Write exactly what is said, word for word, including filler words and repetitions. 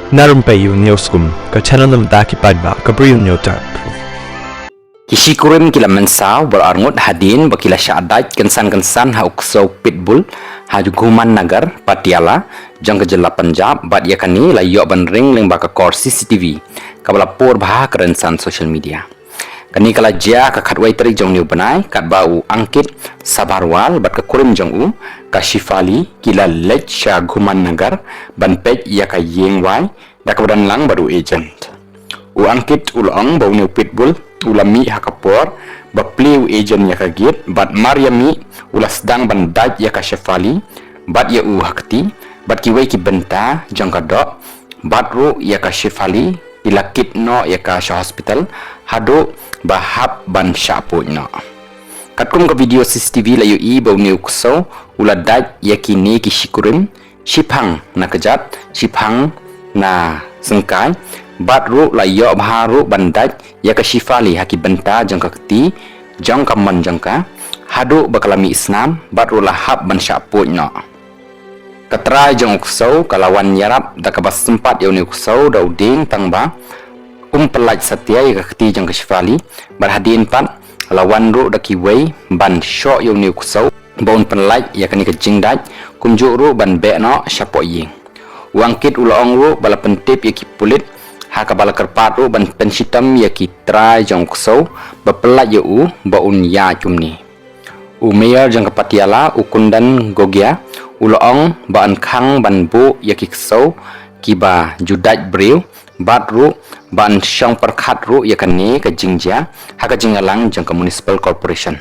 Na rympei ïa u Newsroom, ka channel na bynta ki paidbah ka Bri u Hynñiewtrep. Ki shikurim ki la mynsaw baroh arngut hadien ba ki la shah dait kynsan kynsan ha u ksew Pitbull ha Ghuman Nagar, Patiala, jong ka jylla Punjab, bad ïa kane la ïoh ban ring lyngba ka kor C C T V kaba la pur bha ha ka rynsan social media. Kane ka la jia ka khatwei tarik jong une u bnai, katba u Ankit Sabharwal bad ka kurim jong u, ka Shefali, ki la leit sha Ghuman Nagar ban peit ïa ka ïing wai da kaba don lang bad u agent. U Ankit u la ong ba une u Pitbull u la mih ha ka por ba plie u agent ïa ka gate, bad mar ïa mih u la sdang ban dait ïa ka Shefali bad ïa u ha kti, bad kiwei ki bynta jong ka doh, bad ruh ïa ka Shefali ki la kit noh ïa ka sha hospital haduh ba hap ban shah puid noh. Katkum ka video C C T V la ïohi ba une u ksew u la dait ïa kine ki shikurim, shiphang na kjat, shiphang na syngkai, bad ruh la ïoh bha ruh ban dait ïa ka Shefali ha ki bynta jong ka kti jong ka mon jong ka, haduh ba ka la mih snam bad ruh la hap ban shah puid noh. Ka trai jong u ksew ka la wan ïarap da kaba sympat ïa une u ksew da u dieng tang ba um pyllait satia ïa ka kti jong ka Shefali, bad hadien pat la wan ruh da kiwei ban shoh ïa une u ksew ba un pyllait ïa kane ka jingdait, kumjuh ruh ban beh noh shapoh ïing. U Ankit u la ong ruh ba la pyntip ïa ki pulit, ha kaba la kyrpad ruh ban pynshitom ïa ki trai jong u ksew ba pyllait ïa u ba un ïaid kumne. U Mayor jong ka Patiala, u Kundan Gogia, u la ong ba yn khang ban buh ïa ki ksew kiba ju dait briew, bad ruh ban shong pyrkhat ruh ïa kane ka jingjia ha ka jingïalang jong ka Municipal Corporation.